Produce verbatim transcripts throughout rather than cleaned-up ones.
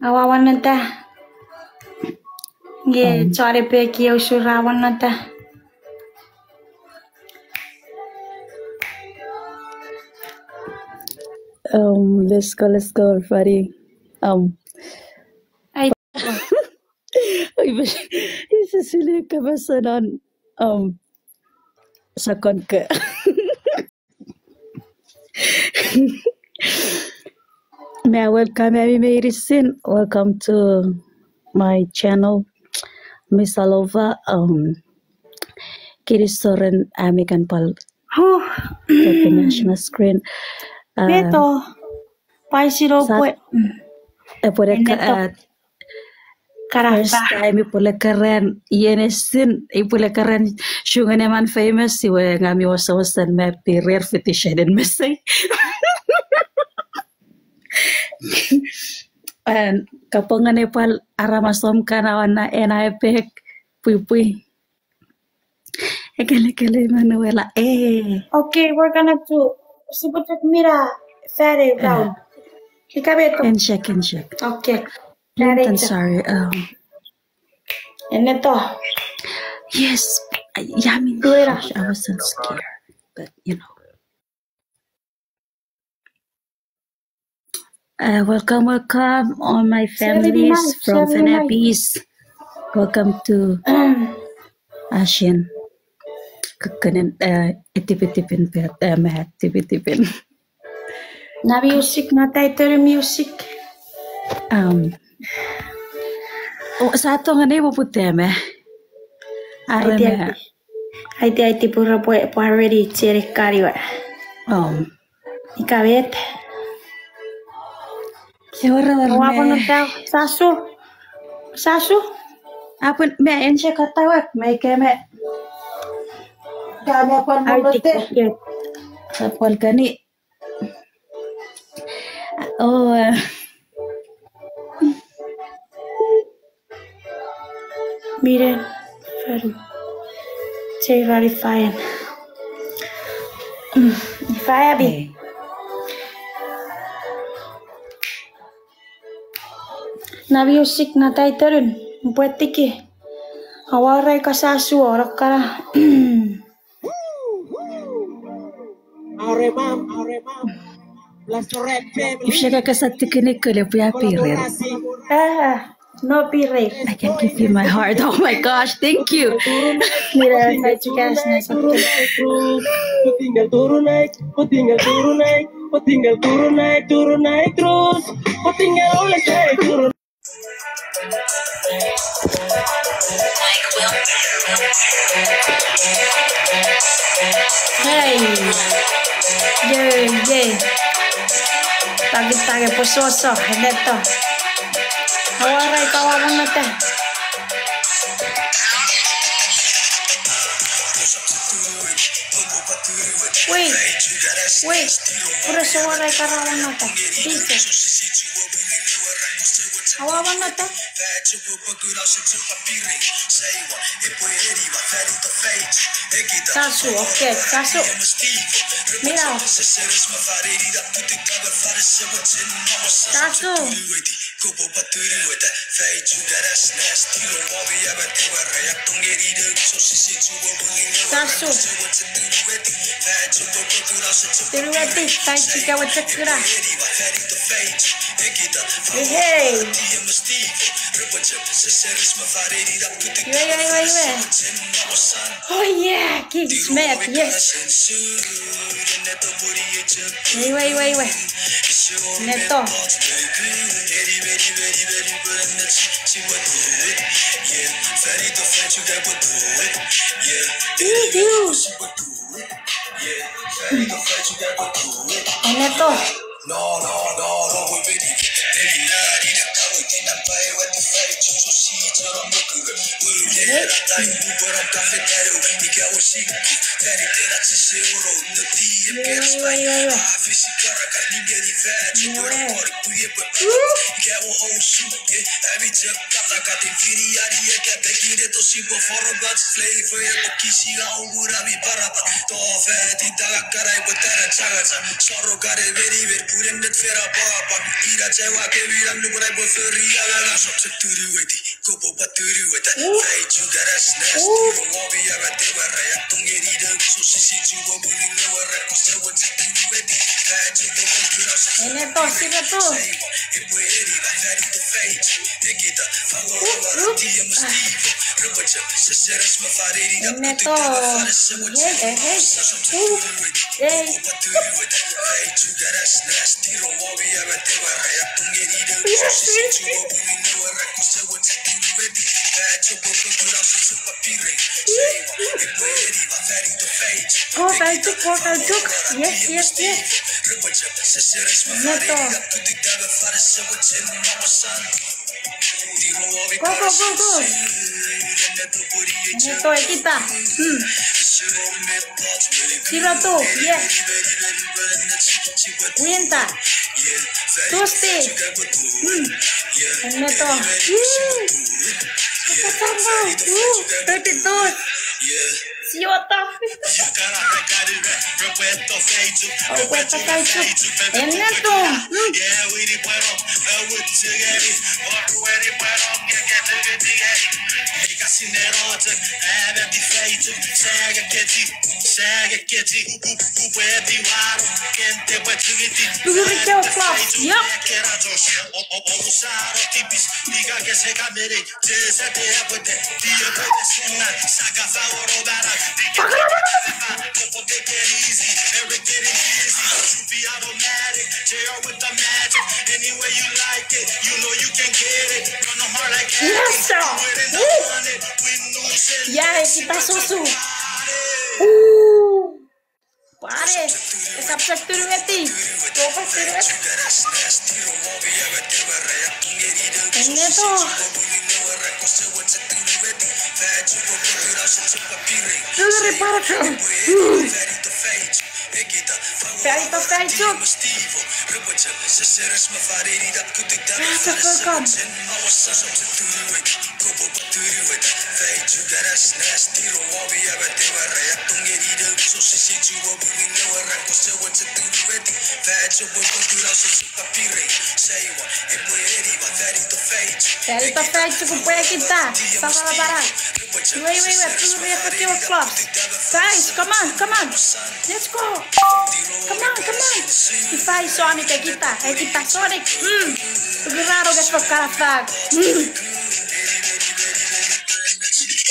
Aua wannata. Nge, um, chon epek iei usun ra wannata. Um, let's go, let's go, everybody. Um, ai. Ise sile kapasen on, um, sakon ke. Me welcome ami meinisin. Welcome to my channel, Miss Alova. Um, kinisou ren ami kan pwal. Huh. Tapping national screen. Uh, Beto. Paisino sa-, pwe. Epwe ne ka-, enneto. Uh, Karafa. First time ipwele keran, ienesin, ipwele keran, sungen emon famous, iwe ngang mi wesewesen me pirir fiti senen mesei. And kapong ngeni pwal aramas om kana wana ena epek, pwipwi. Ekele, ekele, Emanuela, eh. Okay, we're gonna do, sipwe chok mira fare, eh, round. Ika beto. And check, and check. Okay. Clinton, sorry. Um, enneto. Yes, I, yeah, I mean, gosh, I wasn't scared, but, you know. Uh, welcome, welcome, all my families from Fenapis. Welcome to Ashen. Kukkunen, uh, tipitipin, uh, me tipitipin. Na music, na title music. Um, oh, sa tongeni mo puteme. Areme. Aiti, aiti, aiti, pura pwe, pwe already chere kariwa. Um. Ika bet. Ewer, ewer, aua me mono tau, sasu. Sasu. Apun me enche katawak, me keme. Kame pwan mono te. Aiti, okay. Sa pwan kani. Oh, uh, Miren, Fari. Che Fari Fayan. Mm, Fayabi. Hey. Na music na title, pwetiki. Aua rai ka sasu oro kana. If shaka kasa tikini kule pwe a pirir. Ah, no pirir. I can give you my heart. Oh my gosh, thank you. Mira, thank you guys. Nice. Hey. Ye, ye. Taki, taki, pososo, neto. Aua rai ka aua monnota. Wait, wait, pura sowara ikara wannata. Jesus. Aua wannata. Sasu, okay, sasu. Mira. Sasu. Sasu. Turuweti, faichi kawe chakura. Hey. Iwe, iwe, iwe, iwe. Oh yeah, King Smith, yes. Iwe, iwe, iwe. Neto. Iu, iu. Neto. Eneto, sineto. Eneto. Yay, yay, yay. Go, Taichuk, go, Taichuk. Yes, yes, yes. Eneto. Go, go, go, go. Eneto, ekita. Hmm. Zero two, yes. Winter. Tuesday. Hmm. Eneto. Woo. Kakatamo. Woo. Thirty-two. Siwata. Oupwe tafaichu. Eneto. Mm. Look at the girl crops. Yep. Yes, sir. Woo. Yeah, ekita sosu. Woo. Pare, esap chok turueti. Kopwe turueti. Eneto. Turi pare. Fai to fai chok. Fai chok. Fai to fai chok pwe ekita. Sasa bara. Wait, wait, wait. Two, three, four, five, clubs. Guys, come on, come on. Let's go. Come on, come on. Ifa i Sonic ekita, ekita Sonic. Mm. Kurano ke fokara fag. Mm.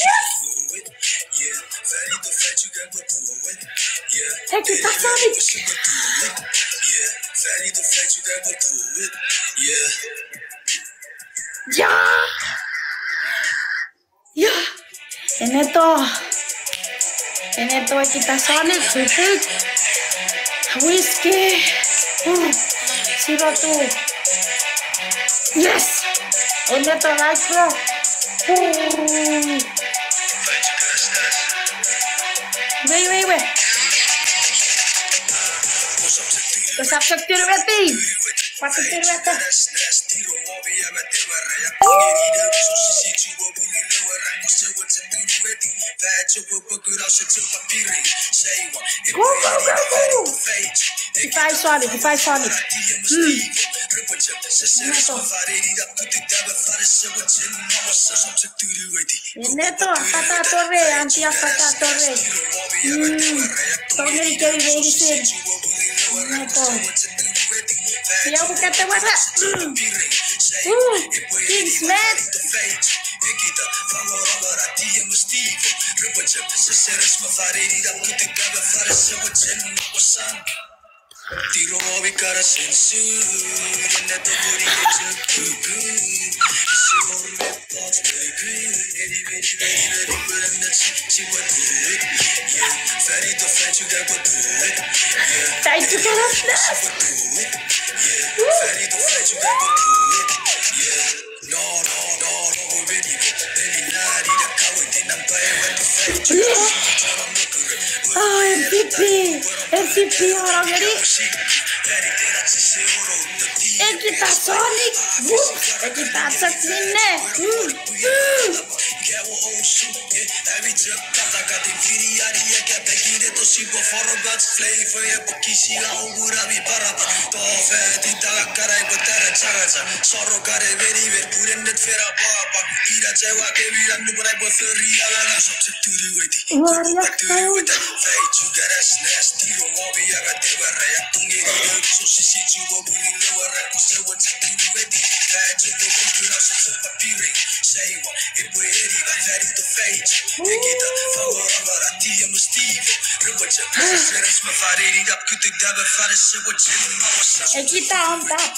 Yes. Ekita Sonic. Yeah. Yeah. Eneto. Eneto ekita Sonic. Whiskey. Uh. Zero two. Yes. Eneto Nitro. Uh. Wei, wei, wei. Kosap chok turueti. Pati turueti. Go, go, go, go. Ifa i Sonic, ifa i Sonic. Mm. Eneto. Eneto, pata tore, antia pata tore. Mm. Tongeni kei meinisin. Eneto. Ia bukete wara. Mm. Uh, King Smith. Thank you, Carlos. Woo! Woo! Woo! No, no, no, no, we're ready. Baby, not even come with it. I'm Tipi ono ngeni. Ekita Sonic. Whoops. Ekita chok minne. Mm. Mm. Wariak. Ekita on top.